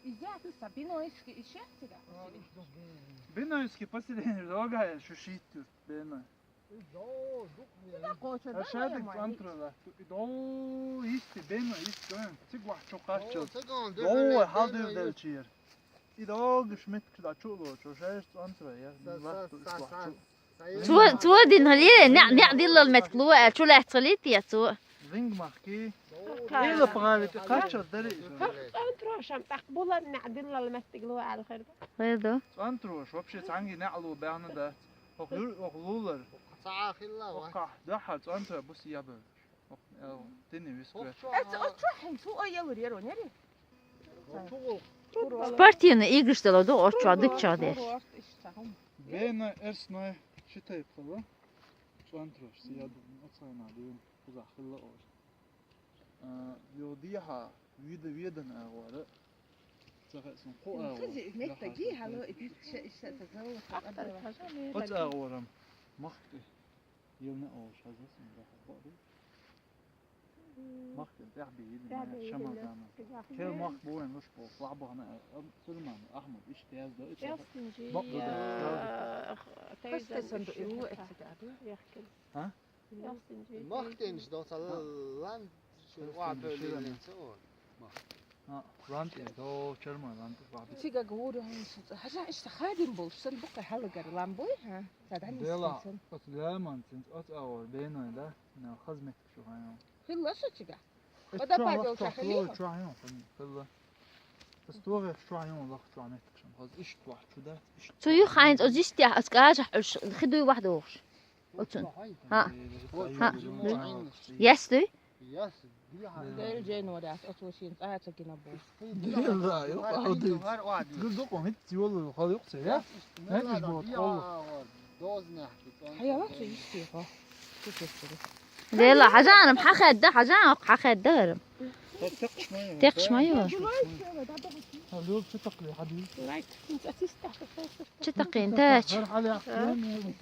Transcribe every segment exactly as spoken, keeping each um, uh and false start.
Изя, ты са бинойский иши тебя? Бинойский поселение, дорогая, шу шиттур, бинойский. Шадик цӀантра латту. И дов йисти, бена йисти, цигвахь чу кхаччал. Дов хьалдир делчир. И догаш миткаш да чуло, чу шеш цӀантра, я. Цо, цо дин халире, нә, нә диллал метк лу, э, чу лаьццалит я цо. Зинг махки. Ила пагали, кхаччал дари. ЦӀантра шам так булан нә диллал метк лу алхер. Хедо. ЦӀантра, вообще цанги нә лу бяна да. Ох, юр-, ох, лулар. Ца хилла ва. Ох, даха, цӀанца бус ябар. Ох, эл, тини вискве. Ох, чу Э, ца, ха. Ох, чу хин, су ой ялур яро, нери? Спортивный игрыш дала ду, ох, чу дык чу деш. Бена эрсной, считай, пхала. ЦӀантра, си яду, оцана дин, куза хилла ой. А, йо дияха, вида видан агъора. Цахаъ сан ху агъора. Хаза, меттаги, хало, ипи, ша, иша, та, зал, Ахтар хаза. Хаза, мера. Оц агъорам. Махти. Йылна ош, хаза сан, да, хо, ду. Махти, тяхби, Тяхби, шама, видна. Зама. Тяхби. Кел мах буэн луш бо, лабана, а, Сулейман, Ахмад, иш тяз да, иш. Ястинжи, Бак, да, да. Тайзан, Кастасан, иш, ду, иш, ю, иш, эцега, ду. Яхкин. А? Махтенш до саллан ва бөлинцо. А, лан тӀе до черма лан тӀе ва. Цига гур хьажа иштта хадим болуш сан букъа хьалагар лан буй, ха? Садан Дела, иссан. От леман цин, от авор беной, да? На хазмет шу хайон. Хилла шу цига. Ода пайдол шахли. Чу хайон, хилла. Стове чу хайон, лах чу меткшам. Хаз иш туа чу да. Цу ю хайнц оз истя, аз кажах уш, хидуй вахдош. Оцун. Ха. Ха. Яс дуй? Яс. Дел джен варяс, оцу шин цаца гина бу. Дел да, ё, хауди. Гыл докон хит тиол хал ёк се, я? Нәтиш бот, хол. Хаяла цу исти, ха. Дела, хажанам, хахадда, хажан, хахадда гарам. Текш майо. Текш майо. Алло, чё такое, хадуй? Right. Чё такое, тач? Гьар хьале ахтем.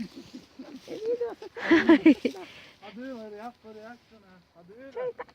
Хадуй, гьар як, гьар як, гьар як.